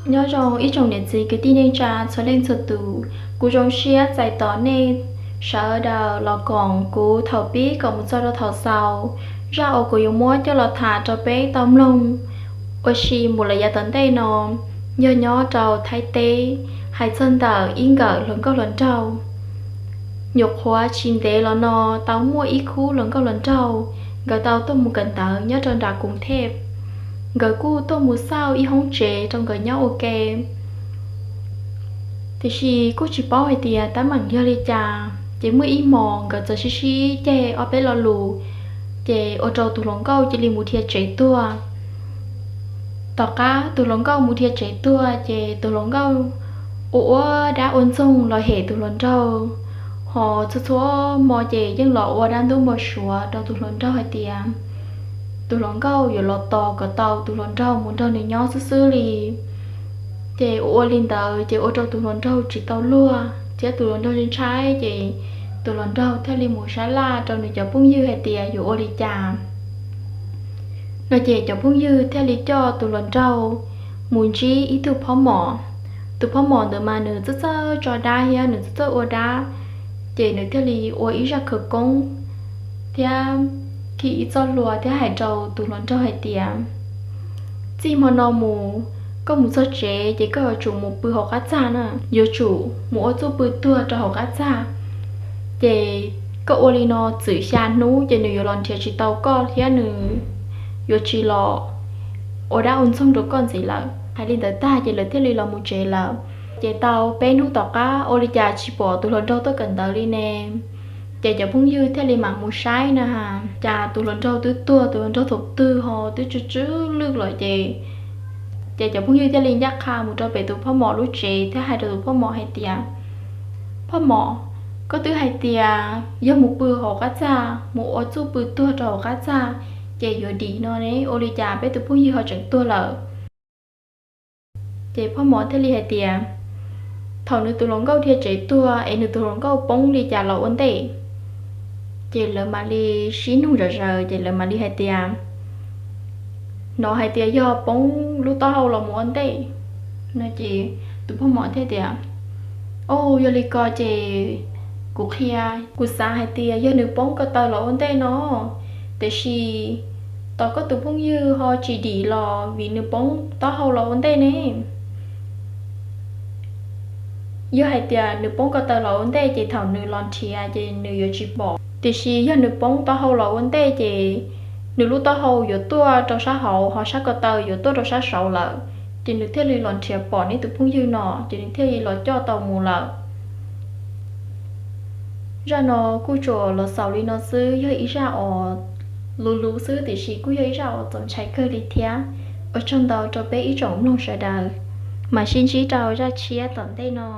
Nyob zoo ib tsoom niam txiv kwv tij neej tsa txhua leej txhua tus, kuv zoo siab txais tos nej sawv daws los koom kuv thaum pib kom mus txog rau thaum xaus. Zaj uas kuv yuav muab coj los tham rau peb tau mloog ua si mus lawm yav tom ntej no yog nyob rau Thaib teb, hais txog ntawm ib nkawm hluas nkauj hluas nraug. Nyuam qhuav tsis ntev los no tau muaj ib khub hluas nkauj hluas nraug, nkawd tau tuaj mus kawm ntawv nyob rau nram Koos Thej. Nkawd kuj tuaj mus xauj ib hoob tsev rau nkawd nyob ua ke. Tiam sis kuj tsis paub hais tias tab meeg yog li cas, ces muaj ib hmos nkawd txawm sib sib ceg ob peb lo lus, ces ua rau tus hluas nkauj cia li mus dhia tsev tuag. Tom qab tus hluas nkauj mus dhia tsev tuag ces tus hluas nkauj ua ua dab ua ntxoog los hem tus hluas nraug, ho txhua txhua hmo ces yeej los ua dab ntub npau suav rau tus hluas nraug hais tias tus hluas nkauj yuav los tos kom tau tus hluas nraug mus nrog nws nyob xwb xwb li. Ces ua ua li ntawd ces ua rau tus hluas nraug tsis tau luag thiab tus hluas nraug ntshai ntshai, ces tus hluas nraug thiaj li mus sab laj rau nws cov phooj ywg hais tias yuav ua li cas. No ces cov phooj ywg thiaj li coj tus hluas nraug mus ntsib ib tug phob mom. Tus phob mom ntawd mas nws txawj txawj tso dab thiab nws txawj txawj ua dab, ces nws thiaj li ua ib zaj khawv koob thiab khi ib txoj hlua thiab hais rau tus hluas nraug hais tias, txij hmo no mus, koj mus txog tsev ces koj yuav tsum mus pw hauv qab txaj na, yuav tsum mus ua txuj pw tuag rau hauv qab txaj. Ces koj ua li no txwm xya hnub ces nws yuav los nrhiav tsis tau koj thiab nws yuav tsis los ua dab ua ntxoog rau koj ntxiv lawm. Hais li ntawd tag ces lawv thiaj li los mus tsev lawm. Ces tau peb hnub tom qab ua li cas tsis pom tus hluas nraug tuaj kawm ntawv li ne. Ces cov phooj ywg thiaj li mam mus saib na has, cas tus hluas nraug twb tuag, tus hluas nraug thaum twg ho twb tsw tsw lwj lawm ces, ces cov phooj ywg thiaj li ncaj qha mus rau pem tus phob mom lub tsev thiab hais rau tus phob mom hais tias, phob mom, koj twb hais tias yog mus pw hauv qab txaj, mus ua txuj pw tuag rau hauv qab txaj, ces yuav dim no ne, ua li cas peb tus phooj ywg ho tseem tuag lawm? Ces phob mom thiaj li hais tias, thaum nws tus hluas nkauj dhia tsev tuag es nws tus hluas nkauj poob li cas los ua ntej? Ces lawv mam li sib nug zom zaws ces lawv mam li hais tias, hnov hais tias yog poob lub taub hau los mus ua ntej. No ces tus phob mom thiaj tias, o, yog li ko ces kuv qhia, kuv xav hais tias yog nws poob ko taw los ua ntej no, tiam sis tos koj tus phooj ywg ho tsis dim los vim nws poob taub hau los ua ntej ne. Yog hais tias nws poob ko taw los ua ntej ces thaum nws los nrhiav ces nws yuav tsis pom, tiam sis yog nws poob taub hau los ua ntej ces nws lub taub hau yuav tuaj rau sab hauv ho sab ko taw yuav tuaj rau sab saud lawm, ces nws thiaj li los nrhiav pom neb tus phooj ywg no, ces nws thiaj li los coj tau mus lawm. Zaj no kuj tsuas los xaus li no xwb, yog ib zaj uas luv luv xwb tiam sis kuj yog ib zaj uas txaus ntshai kawg li thiab. Ua tsaug ntau rau peb ib tsoom mloog sawv daws, mam sib ntsib rau zaj tshiab tom ntej no.